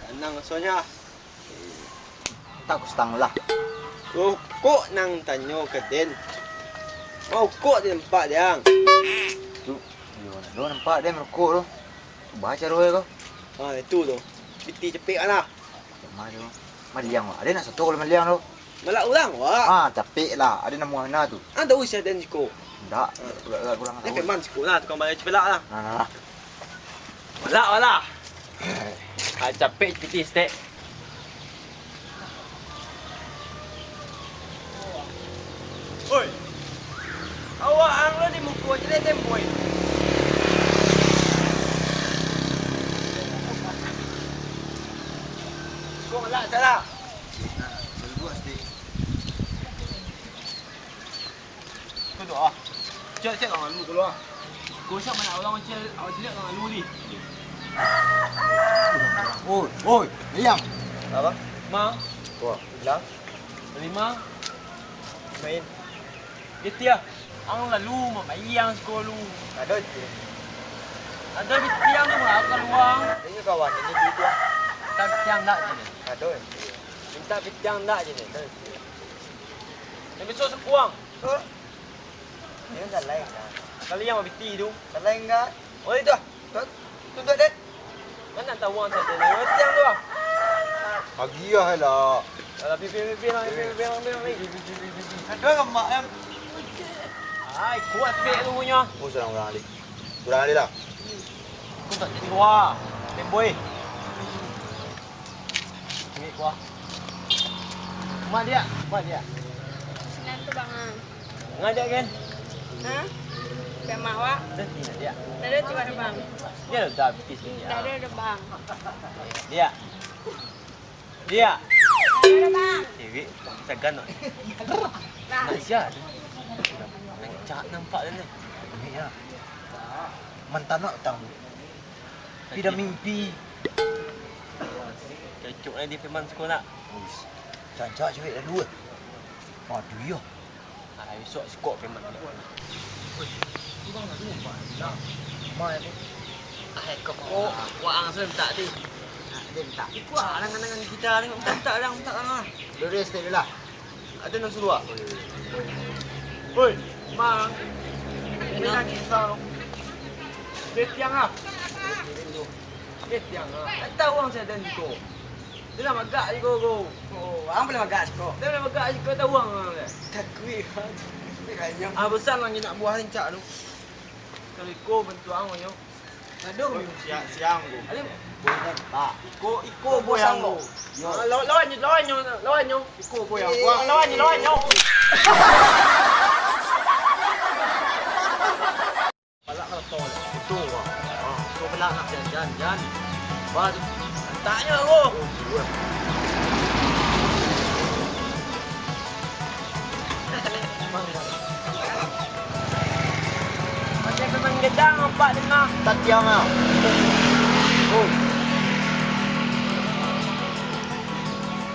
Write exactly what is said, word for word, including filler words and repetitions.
Sanang rasonyo. Tak kustang lah. Rokok nan tanyo ka den. Rokok di tempat diang. Tu, yo, ado nampak den rokok tu. Baca roh ko. Ha, itu tu. Piti cepek lah. Cuma tu. Maliang, Wak. Ado nak sato kalau maliang tu. Malak urang, Wak. Ah, capek lah. Ado namo Hana tu. Ah, tahu sia den siko. Ndak. Ah. Agak, agak kurang tahu. Preman siko lah, tukang bayar cepelak lah. Nah, nah, nah. Malak, Wak lah. Ah, capek piti stek. Oi. Awak ang lo di muko je deh, temboi. Kok lah, salah. Nah, baru buat stek. Kau doa. Cek, cek, lawan lu keluar. Kau siap mana orang cek, awak cek lawan lu ni. Oi, oi, diam. Apa? Ma. Wah, bilang. Lima. Main. Dia tiap. Ang lalu mambayang siko lu. Ado itu. Ado bitiang tu lah kaluang. Ini kawan, ini duit tu. Tak bitiang tak je ni. Ado itu. Minta bitiang tak je ni. Ado itu. Yang besok sepuang. Hah? Ini kan salah enggak? Kali yang biti tu. Salah enggak? Oh, itu ah. Tuntut, tuntut, dek. Kan nak tahu orang satu ni. Orang tiang tu ah. Agiah lah. Alah, pi, pi, pi, pi, pi, pi, pi, pi, pi. Aduh, lemak, em. Ai, kuat pek tu punya. Oh, surang urang alik. Surang alik lah. Aku tak jadi wah. Temboi. Ambil kuah. Mak dia, mak dia. Sinan tu, Bang, ah. Ngajak kan? Hah? Pai mak wak? Dah tinggal dia. Dah ada tiba ada, Bang. Dia dah habis dia. Dah ada, ada, Bang. Dia. Dia. Dah ada, Bang. Cewek, sagan nak. Nah. Nak sia tu. Nak cak nampak dia ni. Ini ya. Mantan nak tahu. Tapi dah mimpi. Cocok lah di Firman sekolah. Uish. Cancak cewek dah dua. Aduh, iyo. Ah, esok sikok Firman. Woi, tu bang, tu nampak. Nah, mai tu. Ah, kok, kok, wak ang sudah minta tu. Nah, dia minta. Ikut lah, angan-angan kita ni, minta, minta orang, minta orang lah. Duduk stage dulu lah. Ada nan suruah. Oi, Mang. Ini lagi kau. Dia tiang ah. Dia tiang ah. Tak tahu orang saya dan kau. Dia nak magak je kau, kau. Oh, ang boleh magak siko. Dia nak magak je kau, tahu orang dia. Takui, Bang. Dia kayaknya. Ah, bosan lagi nak buah rincak tu. Kalau iko bantu ang, nyo. Aduh, siang, siang tu. Alim. Iko, iko bosan tu. Yo. Ah, lawan, lawan nyo, lawan nyo, lawan nyo. Iko boy yang kuat. Lawan nyo, lawan nyo. Palak kalau tol. Itu, Bang. Ah, tu pula nak jan, jan, jan. Wah, tu. Taknya, bro. Oh, dua. Macam memang gedang nampak dengar. Tatiang ah. Oh.